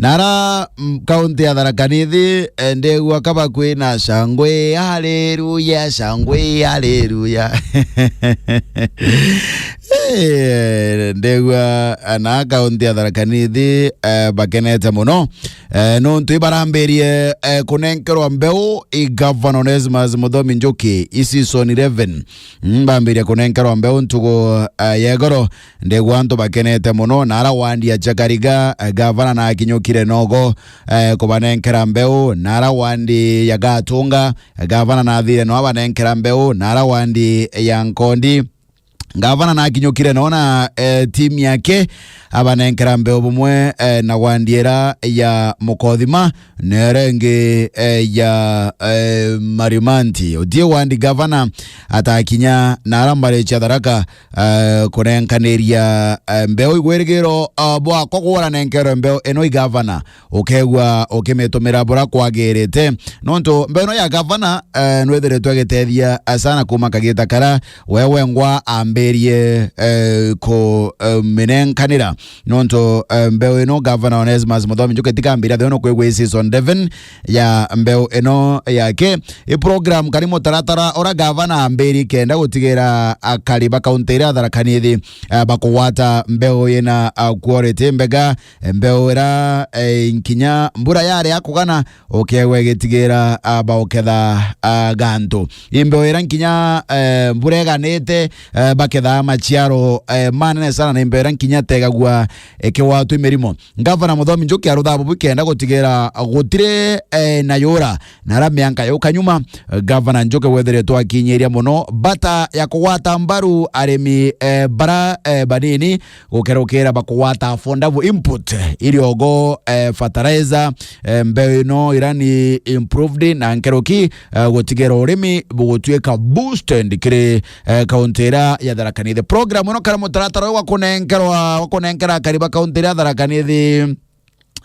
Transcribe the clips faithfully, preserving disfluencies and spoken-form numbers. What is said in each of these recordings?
Nara, mm, kaunti ya Tharaka Nithi, eh, ndegua kaba kwina shangwe, haleluya, shangwe, haleluya. Eh, ndegua, eh, na kaunti ya Tharaka Nithi, eh, bakenete muno. Eh, nontu ibarambirie, eh, kunenkerwa mbeu i Governor Onesmus Muthomi Njuki, i season eleven. Mm, bambirie kunenkerwa mbeu ntugu, eh, ya igoro. Ndegwa antu bakenete muno, na ara wandi ya Chakariga, eh, gavana nakinyukire nogo, eh, kubanenkera mbeu, na ara wandi ya Gatunga, eh, gavana nathire no abanenkera mbeu, na ara wandi ya Nkondi, gavana nakinyukire no na, eh, timu yake, abanenkera mbeu bumwe, eh, na wandi era ya Mukothima, na ira ingi, eh, ya, eh, Marimanti. Utie wandi gavana atakinya na ara mbari cia Tharaka, eh, kunenkaniria, eh, mbeu igwirigiro, eh, bwakwa gwora nenkerwe mbeu ino i gavana, ukegua ukimitumira bura kwagirite. Nontu mbeu ino ya gavana, eh, nwithiritwe igitethia, eh, sana kuma kagita kara we wengwa ambirie, eh, ku, eh, minenkanira. Nontu, eh, mbeu ino, Gavana Onesmus Muthomi Njuki tikambiria thio nukwigua i season eleven ya mbeu ino yake. I program kari mutaratara ura gavana ambiri kenda gutigira akari ba kaunti iria Tharaka Nithi, eh, bakugwata mbeu ina, ah, quality mbega, eh, mbeu ira, eh, nkinya mbura yari ya kugana, ukegwa igitigira, ah, bauketha, ah, gantu. Imbe wira nkinya, eh, mbura iganite, eh, bakethaa maciaro, eh, manene sana, na imbe wira nkinya tegagua ikigwatwa i mirimo. Gavana Muthomi Njuki aruthaa bubu kenda gutigira gutiri, eh, na yura. Na ara mianka yuka nyuma, eh, Gavana Njuki wethiritwe akinyiria muno bata ya kugwata mbaru arimi, eh, bara, eh, banini gukerukira bakugwata affordable input, iriogo, eh, fertilizer, eh, mbeu ino ira ni improved na nkeruki, eh, gutigira urimi bugutuika boosted kiri, eh, kaunti ira ya Tharaka Nithi. Program ino kara mutaratara wa kunenkerwa, wa kunenkera akari ba kaunti ira ya Tharaka Nithi,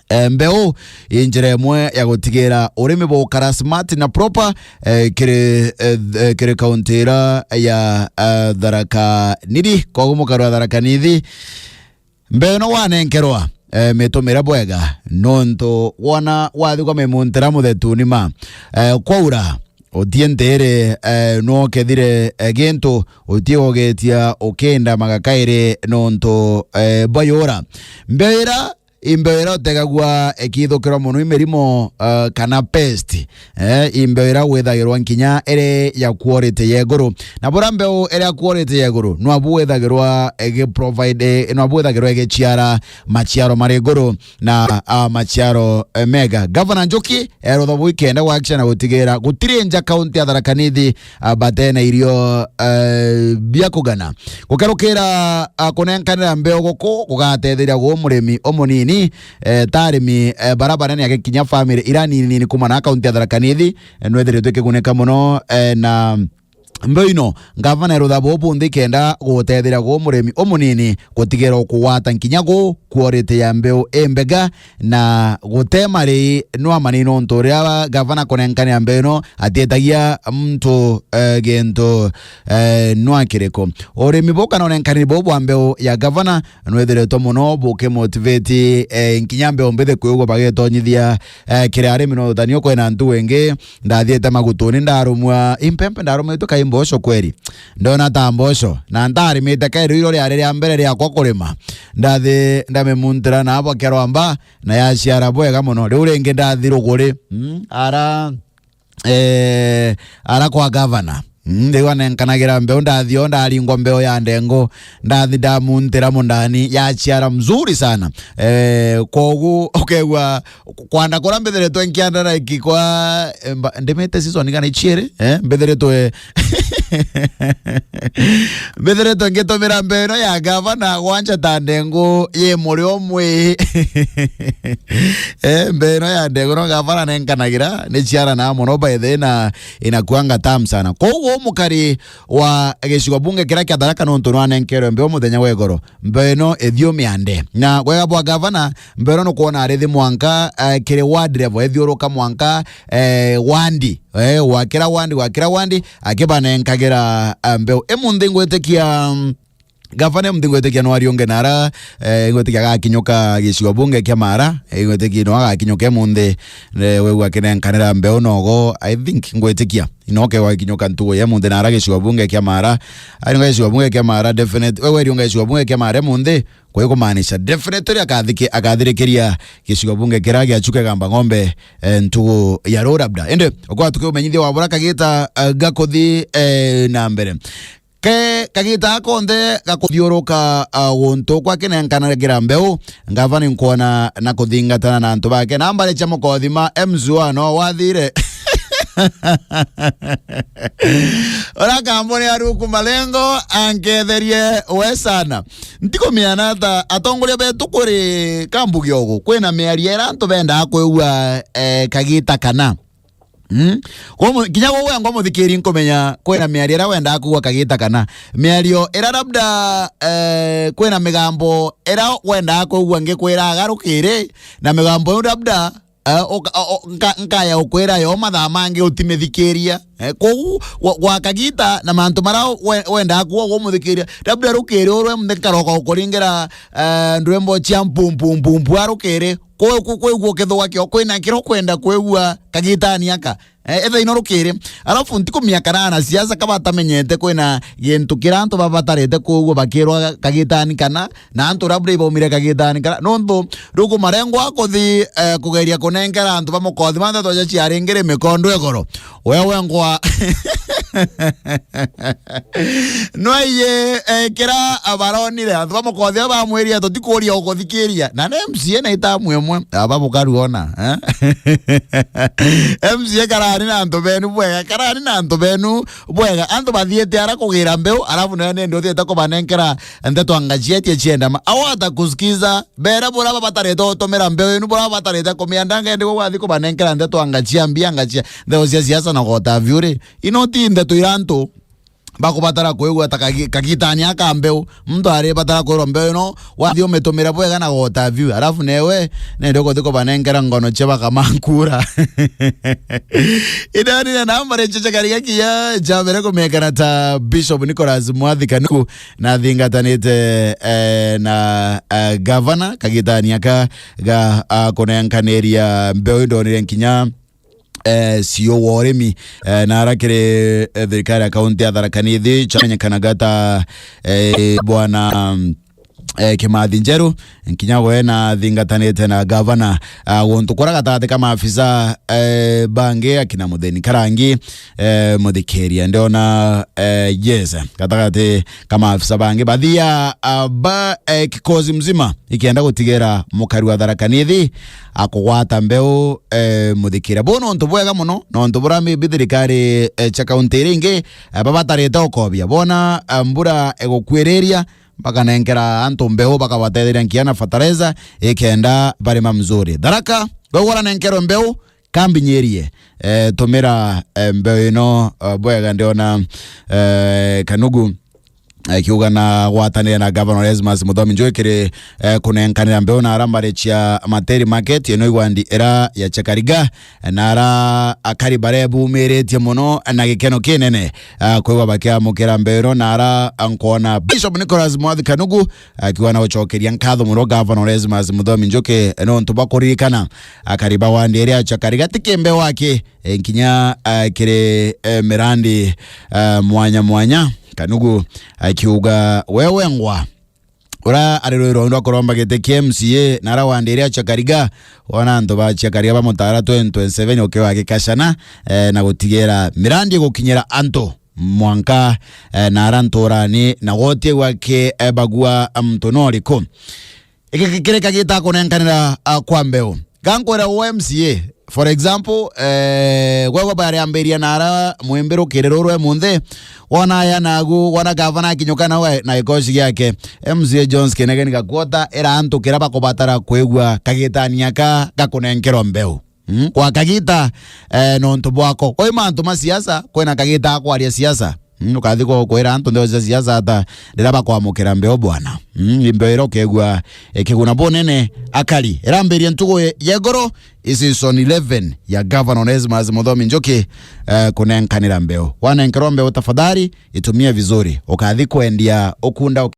eh, mbeu i njira imwe ya gutigira urimi bukara smart na proper, eh, kiri, eh, th-, eh, kiri kaunti ira ya, eh, Tharaka Nithi. Koguo mukari wa Tharaka Nithi, mbeu ino wanenkerwa, eh, mitumire bwega, nontu wona wathi kwa mimuntira muthetuni ma, eh, kwaura, utie ntiri, eh, nwokethire, eh, gintu, utie ugetia ukinda magakairi nontu, eh, bwa yura. Mbeu ira, imbeu ira utegagua ikithukirwa muno i mirimo, eh, kana pest. Eh, imbeu ira withagirwa nkinya iri ya quality ya iguru. Na bura mbeu iri ya quality ya iguru, nwabu withagirwa igi provide, eh, nwabu withagirwa igichiara machiaro mari iguru na, ah, machiaro, eh, mega. Gavana Njuki erutha bui kenda gwakisha na gutigira gutiri nja kaunti ya Tharaka Nithi, ah, batena irio, eh, bia kugana. Gukerukira, ah, kunenkanira mbeu guku gugatetheria gu murimi umunini, eh, ta arimi, eh, bara banene agikinya family ira nini nini kuma na kaunti ya Tharaka Nithi, eh, nwethiritwe ikigunika muno, eh, na mbeu ino, gavana erutha buu bunthi kenda gutetheria gu murimi umunini gutigira ukugwata nkinya gu quality ya mbeu imbega na gute mari nwamani nontu uria gavana kunenkanira mbeu ino atietagia muntu, eh, gintu, eh, nwa kiriku. Urimi buu kana unenkaniri buu bwa mbeu ya gavana nwithiritwe muno bukimotivate, eh, nkinya mbeu mbithi kwigua bagetonyithia, eh, kiri arimi no uthani ukwena ntu wingi. Ndathiite magutuni ndarumwa impempe, ndarumitwe kai mboco kweri. Ndona ta mboco, na ntarimite kai ruiro riari ria mbere riakwa kurima. Ndathi ndamimuntira na bwa kerwamba, na yaciara bwega muno. Riu ringi ndathi ruguri, mm, ara, eh, ara kwa gavana. Mm, riu anenkanagira mbeu, ndathi o ndaringwa mbeu ya ndengu, ndathi ndamuntira mundani, yaciara mzuri sana. Eh, kogu ukegua kwanda kura mbithiritwe nkianda na ikikwa, eh, mba-, ndimite season igana ichiiri, eh, mbithiritwe, mbithiritwe ngitumira mbeu ino ya gavana gwanja ta ndengu yi muri umwe. Eh, mbeu ino ya ndengu no gavana nenkanagira, ni ciara na muno by the way, na inakuanga tamu sana. Koguo mukari wa gicigo bunge kiria kia Tharaka nontu nwanenkerwe mbeu muthenya wa igoro. Mbeu ino ithiu miande. Na wega bwa gavana, mbeu ino nukwona arithi mwanka, eh, kiri ward level, ithiuruka mwanka, eh, wandi. Eh, gwa kira wandi, gwa kira wandi, akibanenkagira, eh, mbeu. Imunthi ngwitikia, mm, Gavana muthi ngwitikia no ariunge nara, eh, ngwitikia agakinyuka gicigo bunge kia Mara, eh, ngwitikia no agakinyuka munthi, eh, wegua akinenkanira mbeu nogo, I think ngwitikia. Inoke wakinyuka ntugu ya munthi nara gicigo bunge kia Mara, ari gicigo bunge kia Mara, definite, wewe ariunga gicigo bunge kia Mara munthi, kwa hiyo kumaanisha definitely akathiki-, akathirikiria gicigo bunge kira gia Chuka Igamba Ng'ombe, eh, ntugu ya ruu labda. Indi, okwa tukiumenyithia wabura kagita, eh, gakuthi, eh, na mbere. Ke kagita akonthe gakuthiuruka, ah, guntu kwa kinenkanagira mbeu, ngavana nkwona na kuthingatana na antu bake. Na mbare cia mukothima, M C A no wathire. Ora kambuni ya Ruku Malengo anketherie we sana. Ntikumiana ata atongoria betu kuri kambugi ogu. Kwina miario ira antu bendaa kwigua, eh, kagita kana. Mm? Kwa mu-, kinya gwe wengwa muthikiri nkumenya kwina miario ira wendaa kugua kagita kana. Miario ira labda, eh, kwina migambo ira wendaa kugua ngikwira agarukiri, na migambo iu labda, eh, uka-, o-, o-, nka-, nkaya ukwira yo mathaa mangi utimithikiria. Eh, kou gwa, gwa kagita na mantu mara we-, wendaa kugua gumuthikiria. Labda rukiri urwe muthe nkaroka ukuringira, eh, ndwimbo cia mpumpumpumpua rukiri. Kwe-, kwe-, kwigua ukithugakio, kwina kiro kwenda kwigua kagitani aka. Eh, etha ino rukiri. Alafu ntikumia kana anasiasa kabatamenyete kwina gintu kira antu babatarite kwigua bakirwa kagitani kana, na antu uria buri baumire kagitani kana. Nontu ruku marengwa kuthi, eh, kugeria kunenkera antu ba mukothi manthe toja ciaringire mikondo igoro. Wewe ngwa. Nwaiye, eh, kira abaronire, antu ba mukothi aba bamwiria, "Tutikuria ukuthikiria." Na ni M C A na itamu imwe, aba bukaruona, eh? M C A karani na antu benu bwega, karani na antu benu bwega. Antu bathiete ara kugira mbeu, alafu nayo nindi uthiete kubanenkera ndeto anga cietie cienda ma. Au atakusikiza, bera bura babatarite utumira mbeu inu, bura babatarite kumienda ngendi gwe wathi kubanenkera ndeto anga cia mbia, anga cia ndeto cia siasa na gota vyuri. Ino ti ndeto ira antu bakubatara kwigua ta kagi-, kagitani aka mbeu. Muntu aribatara kwirwa mbeu ino, wathi umitumire bwega na gota view. Alafu newe, nende ukuthi kubanenkera ngono cia bakamankura. Idani na namba ri chicha kariga kiya, jabere kumekana ta Bishop Nicholas Mwathi Kanuku, na thingatanite, eh, na, eh, gavana, kagitani aka ga, ah, kunenkaniria mbeu indonire nkinya eh, C E O wa urimi, eh, na ara kiri, eh, thirikari ya kaunti ya Tharaka Nithi, chamenyekanaga ta, eh, bwana, mm, eh, Kimathi Njeru, nkinya we na thingatanite na gavana, ah, guntu kura gatagati ka maafisa, eh, bangi akina Mutheni Karangi, eh, Muthikiria. Ndiona, eh, yes, gatagati ka maafisa bangi bathia, ah, ba, eh, kikosi mzima ikienda gutigira mukari wa Tharaka Nithi akugwata mbeu, eh, Muthikiria. Buu ni untu bwega mono, na untu buria maybe thirikari, eh, cia kaunti iria ingi, eh, babatarite ukobia. Bona, eh, mbura igukwiriria, bakanenkera antu mbeu, bakabatetheria nkinya na fertilizer, ikenda barima mzuri. Tharaka, gwe uranenkerwe mbeu, kambinyirie, eh, tumira, eh, mbeu ino, eh, bwega. Ndiona, eh, Kanugu akiuga na gwatanira na Governor Onesmus Muthomi Njuki kiri, eh, kunenkanira mbeu na ara mbari cia Materi Market, ino igwandi ira ya Chakariga, na ara akari barebumiritie mono na gikeno kinene, eh, kwigua bakiamukira mbeu ino, na ara nkwona Bishop Nicholas Mwathi Kanugu akiuga na gucokeria nkatho mono Governor Onesmus Muthomi Njuki nontu bwa kuririkana akari ba wandi iria ya Chakariga ti kimbeu aki, eh, nkinya, eh, kiri, eh, mirandi, eh, mwanya mwanya. Kanugu akiuga we wengwa ura ari rwiro ndwa kuromba giti kia M C A na ara wandi iria Chakariga, wona antu ba Chakariga bamutara twenty twenty-seven ukiwa agikacana, eh, na gutigira mirandi igukinyira antu mwanka, eh, na ara nturani na gutiigua ki, eh, bagua muntu no uriku. Iki ki-, kiri kagita kunenkanira, ah, kwa mbeu. Gankwira u M C A, for example, eh, gwe gwe bariambiria na ara mwimbi rukiri ruru emunthi, wona aya nagu, wona gavana akinyuka na we na gikoci giake, M C A Jones Kinegeni Gakwota, ira antu kira bakubatara kwigua kagitania ka gakunenkerwa mbeu. Mm, kwa kagita, eh, nontu bwako. Kwi mantu ma siasa, kwina kagita akwaria siasa. Mm, ukathi ku-, kwira antu ntheo cia siasa ata riria bakwamukira mbeo bwana. Mm, imbeo iria ukegua ikiguna bunene akari. Irambirie ntugu ya igoro, i season eleven ya Governor Onesmus Muthomi Njuki, eh, kunenkanira mbeo. Wanenkerwa mbeo, tafadhali itumie vizuri. Ukathi kwendia ukunda